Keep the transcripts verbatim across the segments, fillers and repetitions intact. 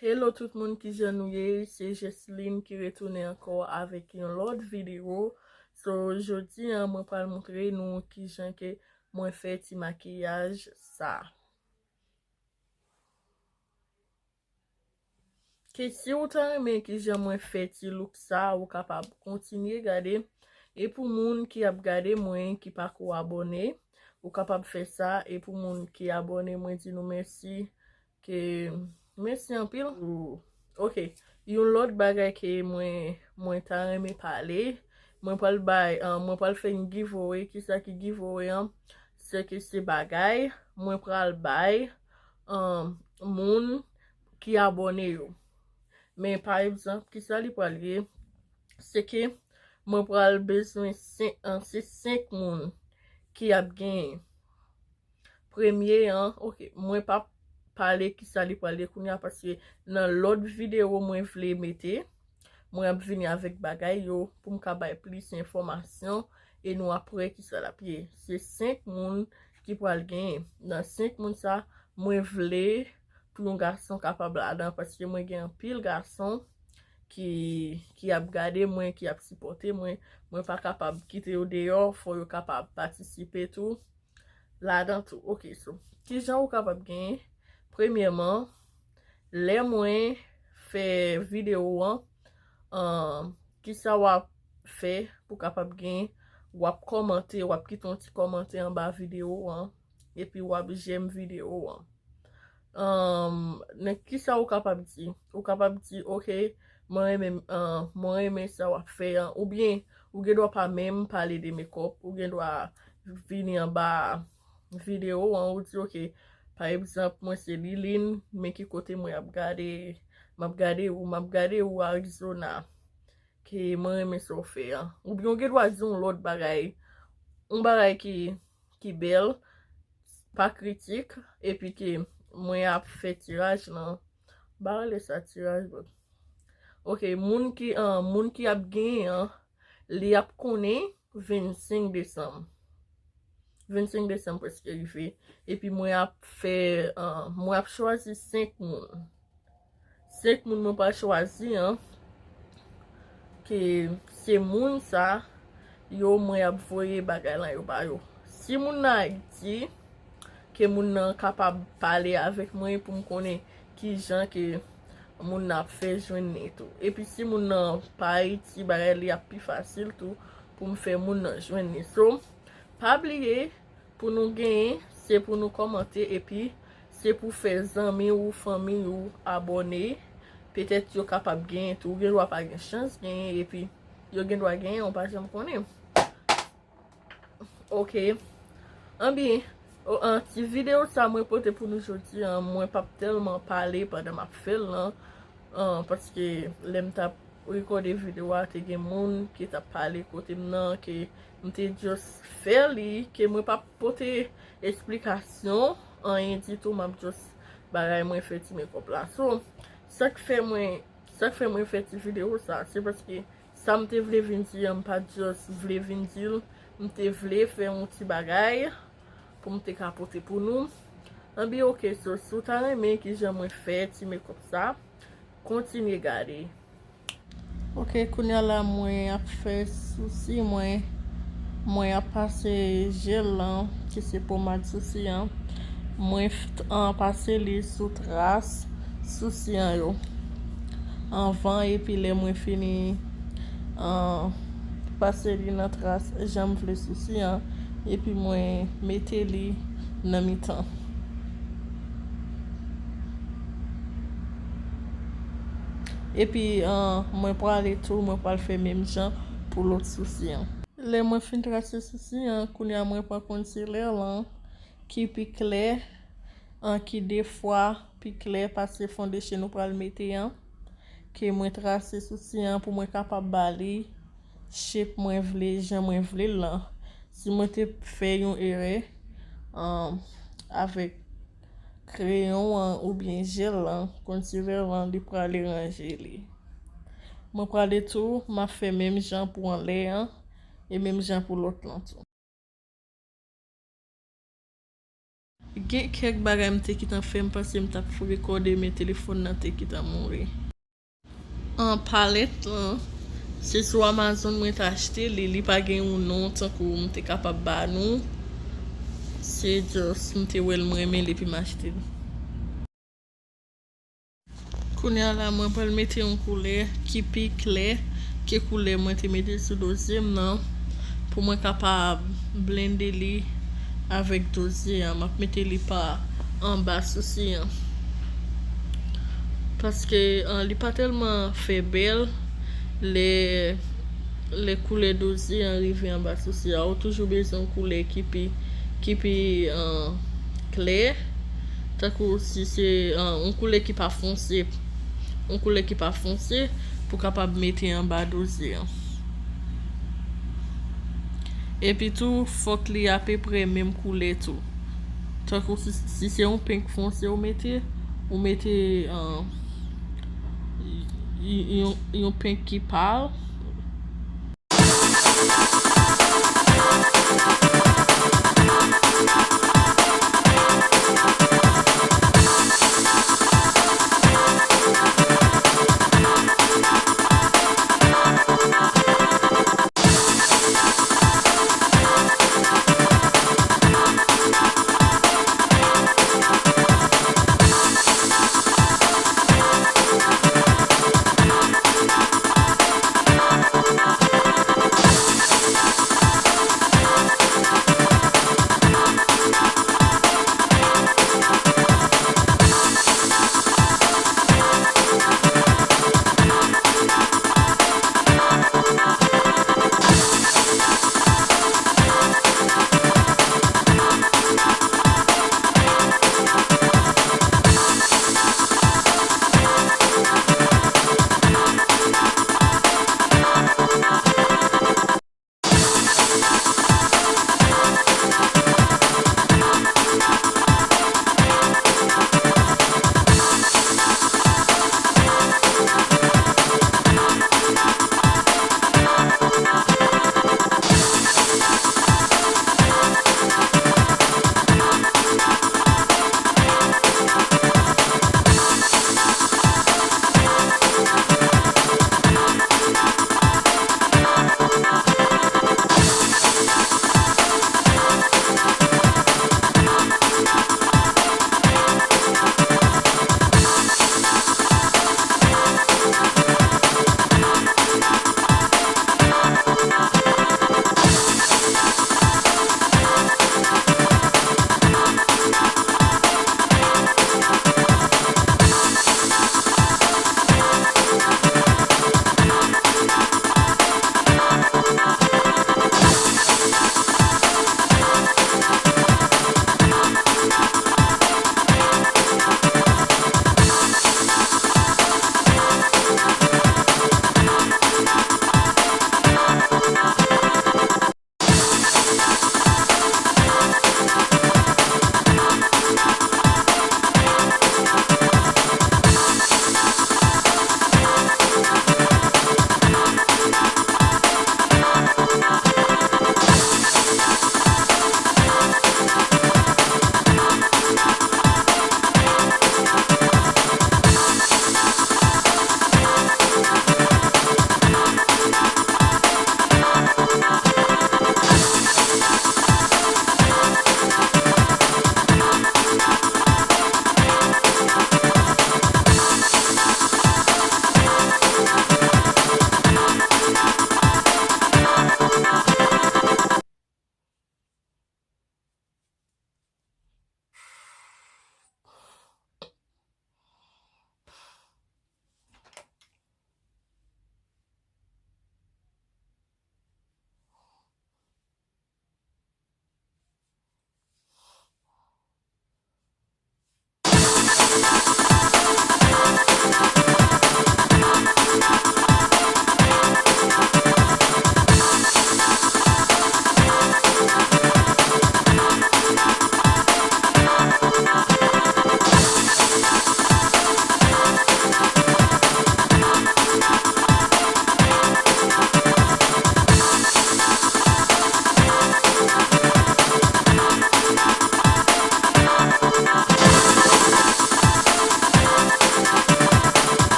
Hello tout moun, kijan nou ye? Se Jesseline ki retounen ankò avèk yon lòt videyo. So, jodi a, mwen pral montre nou kijan ke mwen fè ti makiyaj sa. Ke si ou ta renmen kijan mwen fè ti look sa, ou kapab kontinye gade. E pou moun ki ap gade mwen, ki pako abòne, ou kapab fè sa. E pou moun ki abòne, mwen di nou mèsi. Ke mèsi anpil. Ok. Yon lòt bagay ke mwen, mwen ta renmen pale. Mwen pral bay, uh, mwen pral fè yon giveaway. Kisa ki giveaway an? Se ke se bagay mwen pral bay, um, moun ki abòne yo. Men pa egzanp, kisa li pral ye? Se ke mwen pral bezwen senk, uh, se senk moun ki ap genyen. Premye an, ok, mwen p ap pale kisa li pral ye kounye a, paske nan lòt videyo mwen vle mete, mwen ap vini avèk bagay yo pou m ka bay plis enfòmasyon e nou ap wè kisa l ap ye. Se senk moun ki pral genyen. Nan senk moun sa, mwen vle pou yon gason kapab ladan, paske mwen gen anpil gason ki, ki ap gade mwen, ki ap sipòte mwen. Mwen pa kapab kite yo deyò, fò yo kapab patisipe tou ladan tou. Ok, so, kijan ou kapab genyen? Premyèman, lè mwen fè videyo an, um, kisa w ap fè pou kapab genyen? W ap kòmante, w ap kite yon ti kòmantè anba videyo an, epi w ap jèm videyo an. Um, men kisa ou kapab di? Ou kapab di, ok, mwen renmen, uh, mwen renmen sa w ap fè an. Oubyen, ou gen dwa pa menm pale de makeup, ou gen dwa vini anba videyo an, ou di, ok, pa egzanp, mwen se Liline, men ki kote mwen ap gade, m ap gade ou, m ap gade ou Arizona, ke mwen renmen sa w fè an. Oubyen, ou gen dwa di yon lòt bagay, yon bagay ki, ki bèl, pa kritik, epi ke mwen ap fè tiraj lan. M pa rele sa tiraj, but. Ok, moun ki, uh, moun ki ap genyen an, li ap konnen vennsenk desanm. Vennsenk desanm prèske rive. Epi mwen ap fè, uh, mwen ap chwazi senk moun. Senk moun mwen pral chwazi an, ke se moun sa yo mwen ap voye bagay lan yo ba yo. Si moun nan Ayiti, ke moun nan kapab pale avèk mwen pou m konnen kijan ke moun nan ap fè jwenn li tou. Epi si moun nan pa Ayiti, bagay li ap pi fasil tou pou m fè moun nan jwenn li. So, pa bliye, pou nou genyen, se pou nou kòmante, epi se pou fè zanmi ou, fanmi ou abòne. Petèt yo kapab genyen tou. Ou gen dwa pa gen chans genyen, epi yo gen dwa genyen, ou pa janm konnen. Ok. Anbyen, o, an, ti videyo sa mwen pote pou nou jodi an, mwen p ap tèlman pale pandan m ap fè l lan, an, paske lè m t ap rekòde videyo a, te gen moun ki t ap pale kote m nan, ke m te just fè li, ke mwen p ap pote esplikasyon, anyen ditou, m ap just bagay mwen fè ti makeup la. So, sa k fè mwen, sa k fè mwen fè ti videyo sa, se paske sa m te vle vin di an, m pa t just vle vin di l, m te vle fè yon ti bagay pou m te ka pote pou nou. Anbyen, ok, so, si w ta renmen kijan mwen fè ti makeup sa, kontinye gade. Ok, kounye a la, mwen ap fè sousi mwen. Mwen ap pase jèl lan, ki se pomad sousi an. Mwen f-, an, pase li sou tras sousi an yo. Anvan, epi lè mwen fini, an, pase li nan tras jan m vle sousi an, epi mwen mete li nan mitan. Epi, an, mwen prale tou, mwen pral fè menm jan pou lòt sousi an. Lè mwen fin trase sousi an, kounye a mwen pran concealer lan, ki pi klè, an, ki de fwa pi klè pase foundation ou pral mete an, ke mwen trase sousi an pou mwen kapab ba li shape mwen vle, jan mwen vle l lan. Si mwen te fè yon erè, an, avèk kreyon an oubyen jèl lan, concealer lan, li prale ranje li. Mwen prale tou, m ap fè menm jan pou anlè an, e menm jan pou lòt lan tou. Gen kèk bagay m te gentan fè, m panse m t ap rekòde, men telefòn nan te gentan mouri. An palèt lan, se sou Amazon mwen te achte li, li pa gen yon non tankou m te kapab ba nou. Se just m te wè l, m renmen l epi m achte l. Kounye a la, mwen pral mete yon koulè ki pi klè ke koulè mwen te mete sou dozye m nan, pou mwen kapab blende li avèk dozye an. M ap mete li pa anba sosi an. Paske, ah, li pa tèlman fè bèl lè, lè koulè dozye an rive anba sosi a. Ou toujou bezwen yon koulè ki pi, ki pi, ah, klè. Tankou si se, ah, yon koulè ki pa fonse, yon koulè ki pa fonse pou kapab mete anba dozye an. Epi tou, fòk li apeprè menm koulè tou. Tankou si, si se yon penk fonse ou mete, ou mete, ah, y-, y-, yon, yon penk ki pal.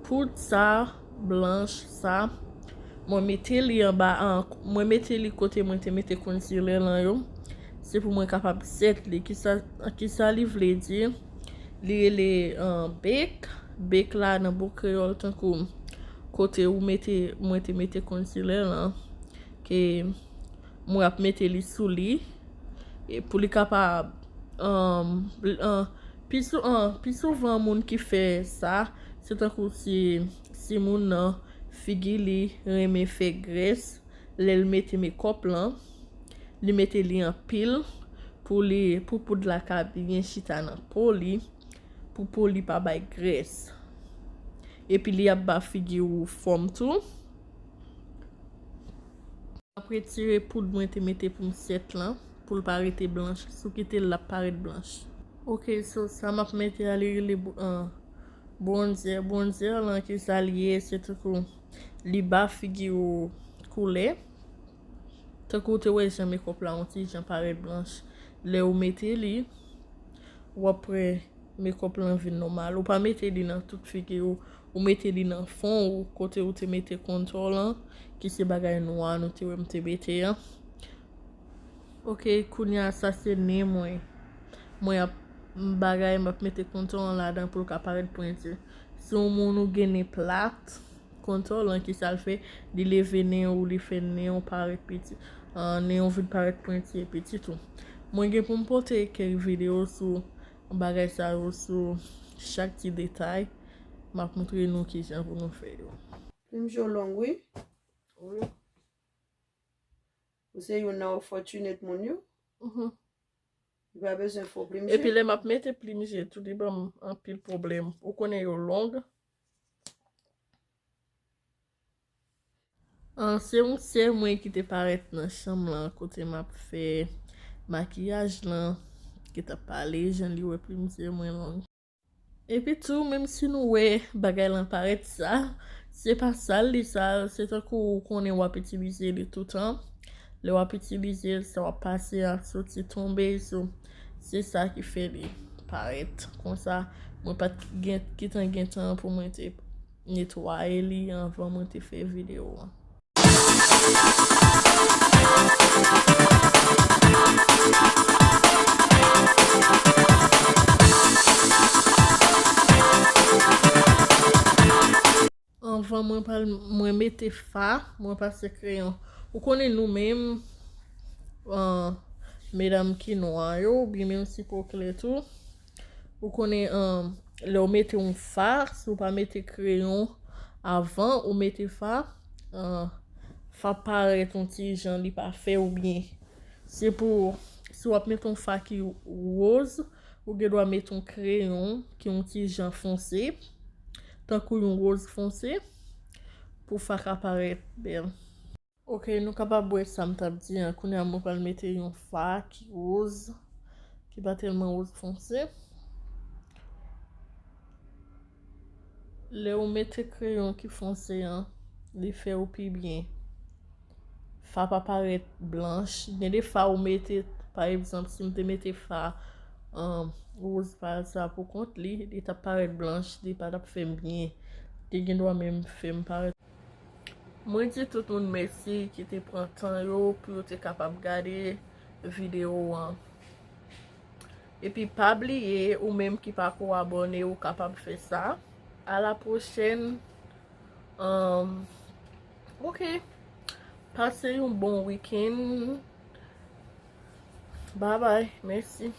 Poud sa, blanch sa, mwen mete li anba, an, mwen mete li kote mwen te mete concealer lan yo. Se pou mwen kapab set li. Kisa, kisa li vle di? Li rele, an, bake. Bake la nan bon kreyòl tankou kote ou mete, mwen te mete concealer lan. Ke mwen ap mete li sou li. E pou li kapab, um, um, pi sou-, um, pi souvan moun ki fè sa, se tankou si, si moun nan figi li renmen fè grès, lè l mete makeup lan, li mete li anpil pou li, pou poud la ka byen chita nan po li, pou po li pa bay grès. Epi li ap ba figi ou fòm tou. M ap retire poud mwen te mete pou m set lan, pou l pa rete blanch. Si w kite l, l ap parèt blanch. Ok, so sa m ap mete a, li rele bo-, an, bronzer. Bronzer lan, ki sa l ye? Se tankou li ba figi ou koulè. Tankou w te wè jan makeup la, yon ti jan parèt blanch. Lè ou mete li, w ap wè makeup lan vin nòmal. Ou pa mete li nan tout figi ou. Ou mete li nan fon ou, kote ou te mete contour lan, ki se bagay nwa nou te wè m te mete an. Ok, kounye a sa se nen mwen. Mwen ap m bagay, m ap mete contour lan ladan pou l ka parèt pwenti. Si yon moun ou gen nen plat, contour lan ki sa l fè, li leve nen ou, li fè nen ou parèt piti. Ah, nen ou vin parèt pwenti e piti tou. Mwen gen pou m pote kèk videyo sou bagay sa yo, sou chak ti detay. M ap montre nou kijan pou nou fè yo. Plim je w long, wi. Wi. Ou se youn nan fortunate moun yo. Mhm. Li pa bezwen fo plim je. Epi lè m ap mete plim je tou, li ban m anpil pwoblèm. Ou konnen yo long. Ah, se yon sè mwen ki te parèt nan chanm lan kote m ap fè makiyaj lan, ki t ap pale, jan li wè plim je mwen long. Epi tou, menm si nou wè bagay lan parèt sa, se pa sa l ye sa, se tankou ou konnen w ap itilize li toutan. Lè w ap itilize l, sa w ap pase a soti tonbe, so, se sa ki fè li parèt konsa. Mwen pa t gen, gentan gen tan pou mwen te netwaye li anvan mwen te fè videyo an. Anvan mwen pral, mwen mete fa, mwen pase kreyon. Ou konnen nou menm, ah, medam ki nwa yo, oubyen menm si po klè tou, ou konnen, ah, lè w mete yon fa, si w pa mete kreyon avan ou mete fa, ah, fa parèt yon ti jan li pa fè oubyen se pou, si w ap mete yon fa ki woz, ou gen dwa mete yon kreyon ki yon ti jan fonse, tankou yon woz fonse, pou fa ka parèt bèl. Ok, nou kapab wè sa m t ap di an. Kounye a, mwen pral mete yon fa ki woz, ki pa tèlman woz fonse. Lè ou mete kreyon ki fonse an, li fè ou pi byen. Fa pa parèt blanch. Gen de fa ou mete, pa egzanp, si m te mete fa, um, woz pa sa pou kont li, li t ap parèt blanch, li pa t ap fè m byen. Li gen dwa menm fè m parèt. Mwen di tout moun mèsi ki te pran tan yo pou yo te kapab gade videyo an. Epi pa bliye, ou menm ki pako abòne, ou kapab fè sa. A la pwochèn. Um, ok. Pase yon bon wikenn. Babay. Mèsi.